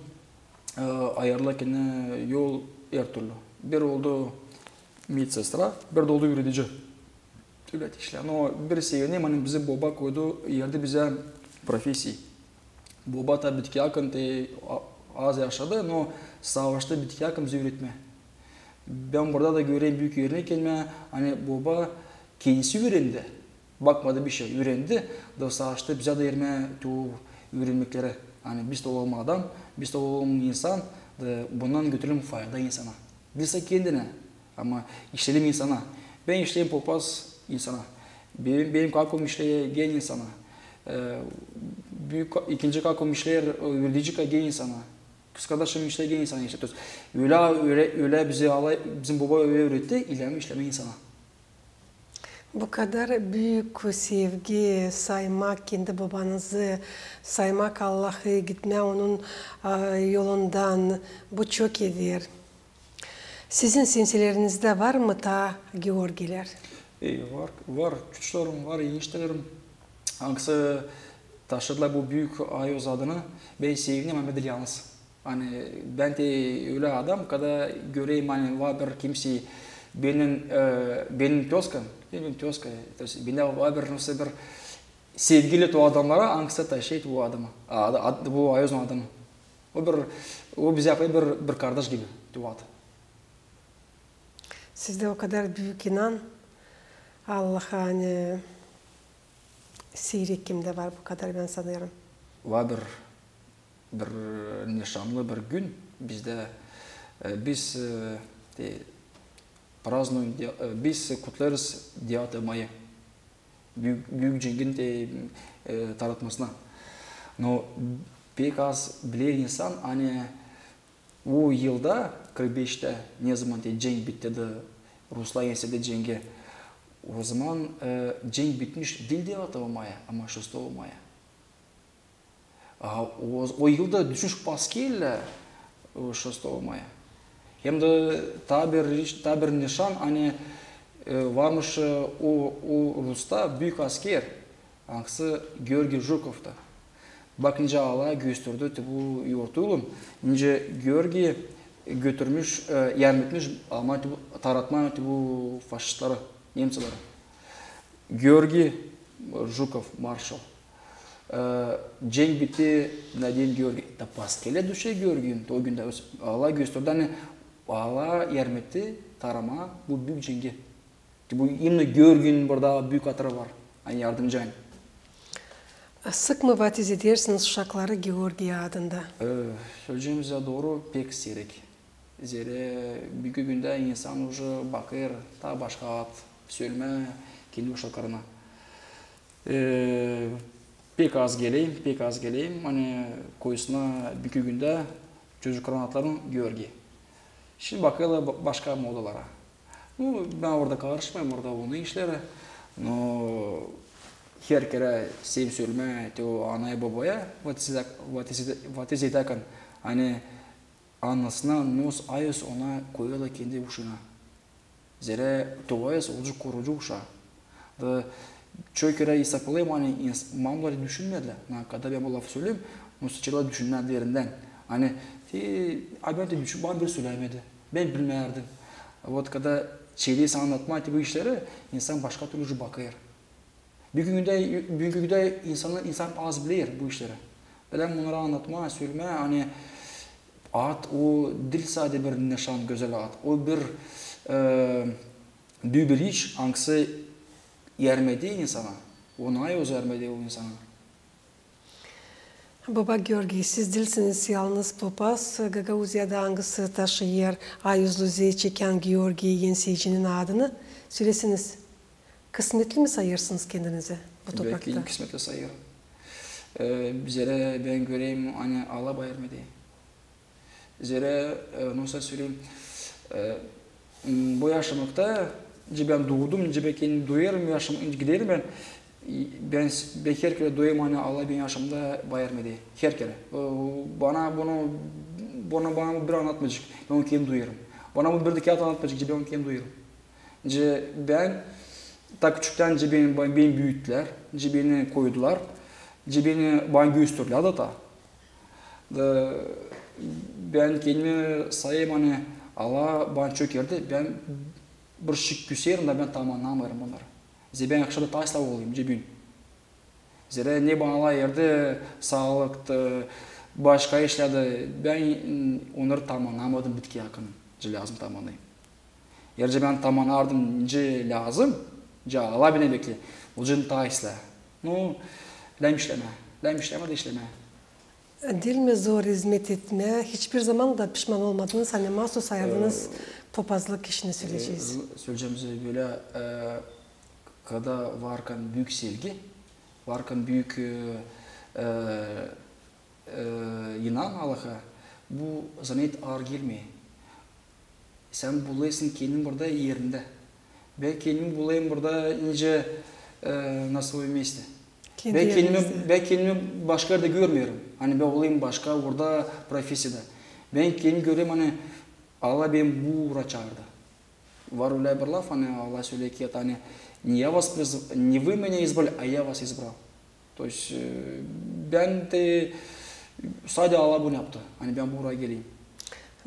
e, ayırdılar kendinä yol her türlü. Bir oldu medsestra, bir dä oldu üüredici. Öyle işlär. No bir sevinim, ani bizim boba koydu, verdi bizä profesiya. Boba taa bitkiyäkän te a-, az yaşadı, no savaştı bitkiyäkän bizä üüretmää. Bän burada da görerim büük örnek kendimä, ani boba kendisi üürendi. Bakmadı bişey, üürendi, da savaştı bizä dä vermää te o üürenmekleri. Ani biz dä olalım adam, biz dä olalım insan, da bundan götürelim fayda insana. Biz dä kendinä, ama işleyelim insana. Bän işleerim popaz insana. Benim, benim kakum işleer gen insana. E, büük ka-, ikinci kakum işleer, e, üüredici ka-, gen insana. Kızkardaşım işleer gen insana işte. Ölä, ölä, ölä bizi alay, bizim boba ölä üüretti, ilerim işlemää insana. Bu kadar büük sevgi, saymak kendi bobanızı, saymak Allahı, gitmää onun, a, yolundan, bu çok eder. Sizin semselerinizda var mı taa Georgiylär? E, var, var. Çocuklarım var, eniştelerim. Angısı taşıdılar bu büük ayoz adını. Bän sevinim, ama bän diil yalnız. Ani bän te ölä adam, kada görerim, ani var bir kimsey, benim, e, benim tezka, benim tezka, то есть bendä var bir, nasıl bir sevgili te o adamnara, angısı taşıyêr te bu adını, ad-, ad-, bu ayozun adını. O bir, o bizä bir, bir kardaş gibi te o ad. Sizdä o kadar büük inan Allaha, ani siirek kimdä var bu kadar, bän sanêrım. Var bir, bir nişanlı bir gün bizdä, e, biz, e, te, празднуем, de-, e, biz kutlêêrız девятого мая. Büük, büük cengin te, e, taratmasına. No pek az biler insan, ani o yılda, kırk beştä, ne zaman te cenk bitti da ruslar enserdi cengi, o zaman, e, cenk bitmiş diil девятого мая, ama шестого мая. A, o, o yılda düşmüş bu askerlär, e, шестого мая. Hem dä taa bir, taa bir nişan, ani, e, varmış, e, o, o Rusta büük asker, angısı Georgiy Jukov da. Bak, nicä Allah gösterdi te bu yortulan, nicä Georgiy götürmüş, e, yardım etmiş almaa te bu, taratmaa te bu faşistleri, nemţleri. Georgiy Jukov, marşal. E, cenk bitti, nadän Georgiy. Da bu askerlär düşer Georgiynin, o gündä Allah gösterdi, ani Allah yardım etti taramaa bu büük cengi. Bu именно Georgiynin burada büük hatırı var, ani yardımcı, ani. Sık mı vaaz edersiniz uşakları Georgiy adında? E, söleyecäm sizä dooru, pek siirek. Zerä büünkü gündä insan уже bakêr taa başka ad sölmää kendi uşaklarına. E, pek az geleyim, pek az geleyim, ani koyusuna büünkü gündä çocukların adlarını Georgiy. Şindi bakêrlar ba-, başka modalara. Nu, bän orada karışmêêrım, orada onun işleri. No her kerä sev sölmää te o anaya-bobaya, vaaz edä-, vaaz edä-, vaaz edäkän, ani anısına nos ayoz ona koyêrlar kendi uşuna. Zerä te o ayoz olacek korucu uşaa. Da çok kerä isapalêêrım, ani ins-, mamalar düşünmedilär. Na, kada bän bu lafı söleyim, no sıçerlar düşünmää derindän. Ani, te, a bän te düşün-, bana biri sölämedi. Bän bilmärdim. Вот, kada çeviresin annatmaa te bu işleri, insan başka türlü bakêr. Büünkü gündä, büünkü gündä insan, insan az biler bu işleri. Bän bunnarı annatmaa, sölemää, ani ad o diil sade bir nışan, gözäl ad. O bir, e, büük bir iş, angısı yardım eder insana. O ne yazık yardım eder o insana. Boba Georgiy, siz diilsiniz yalnız papaz Gagauziyada, angısı taşıyêr ayuzlu zey çekän Georgiy Yenseycinin adını. Söleseniz, kısmetli mi sayêrsınız kendinizi bu toprakta? Bän kendimi kısmetli sayêrım. E, zerä bän görerim, ani Allah bana yardım eder. Zerä, e, nasıl söleyim, e, m, bu yaşamakta, nicä bän duudum, nicä bän kendimi duyêrım, yaşam-, giderim bän, bän, bän herkerä duyêrım, ani Allah beni yaşamamda bana yardım eder. Herkerä. O, bana bunu, bunu bana bir annatmayacek, bän onu kendim duyêrım. Bana bunu bir dä kiyat annatmayacek, nicä bän onu kendim duyêrım. Nicä bän, ta küçüktän nicä beni, beni büüttülär, nicä beni koydular, nicä beni bana gösterdilär da ta. Da bän kendimi sayêrım, ani Allah bana çok verdi, bän bir şey küserim da bän tamannamêêrım bunnarı. Zerä bän yakışa da taa islää olayım, nicä büün. Zerä ne bana Allah verdi, saalık da, başka işlär dä, bän, m, onnarı tamannamadım bitki yakın, nicä lääzım tamannayım. Eer nicä bän tamannardım, nicä lääzım, nicä Allah bendän bekleer, olacek taa islää. Nu, lääzım işlemää, lääzım işlemää da işlemää. Diil mi zor izmet etmää? Hiçbir zaman da pişman olmadınız, ani maasuz saydınız papazlık işini, söleyecez. E, söleyecäm sizä bölä, e, kada varkan büük sevgi, varkan büük, e, e, e, inan Allaha, bu zanaat aar gelmeer. Sän bulêrsın kendini burada erindä. Bän kendimi bulêrım burada nicä, e, на своём месте. Bän kendimi, bän kendimi başka erdä görmeerim. Ani bän olayım başka orada profesiyada. Bän kendimi görerim, ani Allah beni bu uura çaardı. Var ölä bir laf, ani Allah söleer ki, ani не я вас приз-, не вы меня избрали, а я вас избрал. То есть, e, bän dä sade Allah bunu yaptı. Ani bän bu uura geleyim.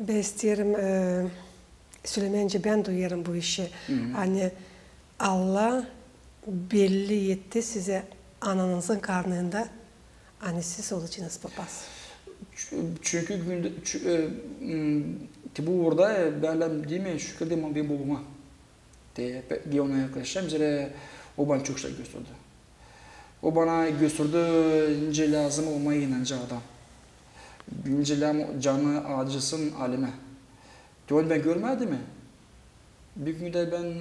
Bän isteerim, e, sölemää, nicä bän duyêrım bu işi. Ani Allah belli etti sizä ananızın karnında, ani siz olacınız papaz. Çü-, çünkü gündä, çü-, e, m, te bu uurda, e, bän lääzım deerim, şükür deerim bän bobama. Te, pe-, bän ona yaklaşacam, zerä o bana çok şey gösterdi. O bana gösterdi, nicä lääzım olmaa inanacı adam. Nicä lääzım canı acısın alemä. Te onu bän görmedim mi? Bir gün dä bän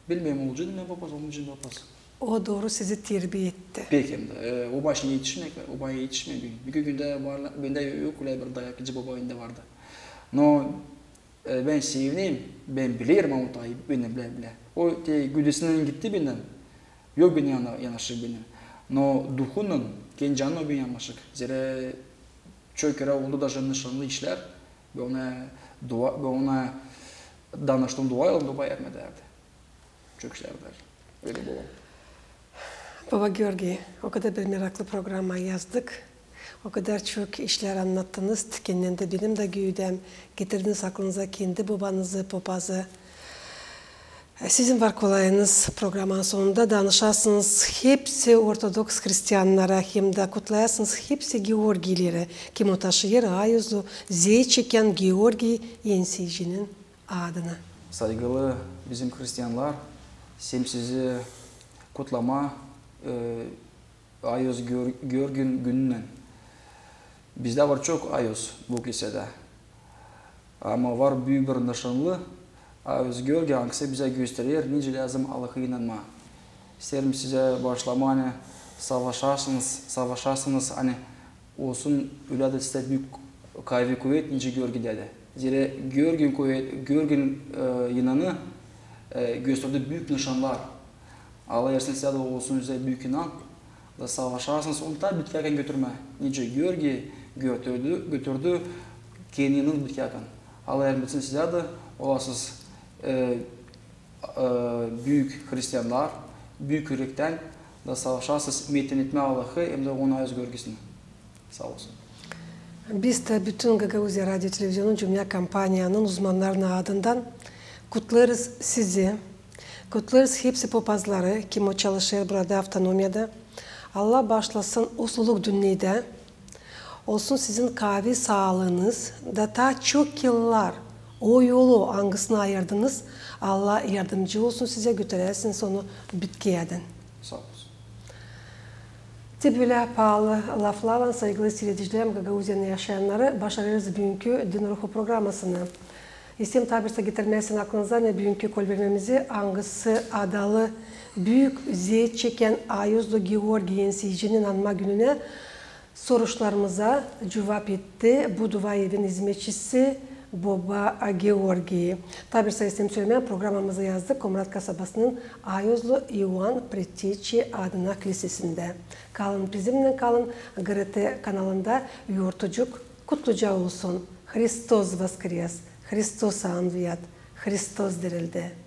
bilmeerim, olacam mı papaz, olmayacam mı papaz. O dooru sizi terbiya etti. Pek hem dä, e, o başına etişmeer, o bana etişmeer bir gün. Bir gün dä var, bendä yok ölä bir dayak, nicä baba bendä vardı. No, e, bän sevinerim, bän bilerim, ama o taa bendän bilä, bilä. O te güdüsünnän gitti bendän. Yok bendän yana-, yanaşık bendän. No duhunnan, kendi canınnan o bendän yanaşık. Zerä çok kerä oldu даже nışanlı işlär. Bän ona dua, bän ona danıştım, dua ettim, o bana yardım edärdi. Çok işlär edärdi. Ölä bu. Boba Georgiy, o kadar bir meraklı programma yazdık. O kadar çok işlär annattınız, kendindän dä, benim dä gördüüm, getirdiniz aklınıza kendi bobanızı, papazı. Sizin var kolayınız programmanın sonunda danışasınız hepsi ortodoks hristiyannara, hem dä kutlayasınız hepsi Georgiyleri, kim o taşıyêr ayuzlu zey çekän Georgiy Yenseycinin adını. Saygılı bizim hristiyanlar, isteerim sizi kutlamaa, e, ayuz Geor-, Georgiynin gününnän. Bizdä var çok ayuz bu kiliseyada. Ama var büük bir nışanlı ayuz Georgiy, angısı bizä gösterer, nicä lääzım Allaha inanmaa. İsteerim sizä başlamaa, ani savaşasınız, savaşasınız, ani olsun ölä dä sizdä büük kuvvet, nicä Georgiydä dä. Zerä Georgiynin kuvet-, Georgiynin, e, inanı, e, gösterdi büük nışanlar. Allah versin, sizä dä olsun sizä büük inan. Da savaşasınız, onu taa bitkärkän götürmää. Nicä Georgiy götürdü, götürdü kendi inanını bitkärkän. Allah yardım etsin sizä dä, olasız, e, e, büük hristiyanlar, büük ürektän, da savaşasız metin etmää Allahı hem dä Onun ayuz Georgiysini. Saa olsun. Biz dä bütün Gagauziya radio televizionunun cümlä kompaniyanın uzmannarının adından kutlêêrız sizi, Kutlêêrız hepsi popazları, kim o çalışêr burada, avtonomiyada. Allah baaşlasın, usluluk dünnedä. Olsun sizin kaavi saalıınız da taa çok yıllar o yolu, angısını ayırdınız. Allah yardımcı olsun sizä, götüräsiniz onu bitkiyädän. Saa olsun. Te bölä paalı laflarlan, saygılı siiredicilerim, Gagauziyanın yaşayannarı, başarêrız büünkü Din Ruhu programasını. İsteerim taa bir sa getirmäsin aklınıza ne büünkü kolbermämizi, angısı adalı büük zeet çekän Ayuzlu Georgiy ensiyicinin anma gününä soruşlarımıza cuvap etti bu duaevin izmetçisi Boba Georgiy. Taa bir sa isteerim sölemää, programamızı yazdık Komrat kasabasının Ayuzlu İoan Preteçi adına klisesindä. Kalın bizimnän, kalın GRT kanalında. Yortucuk kutluca olsun. Hristos voskres, Hristos anviat, Hristos dirildä.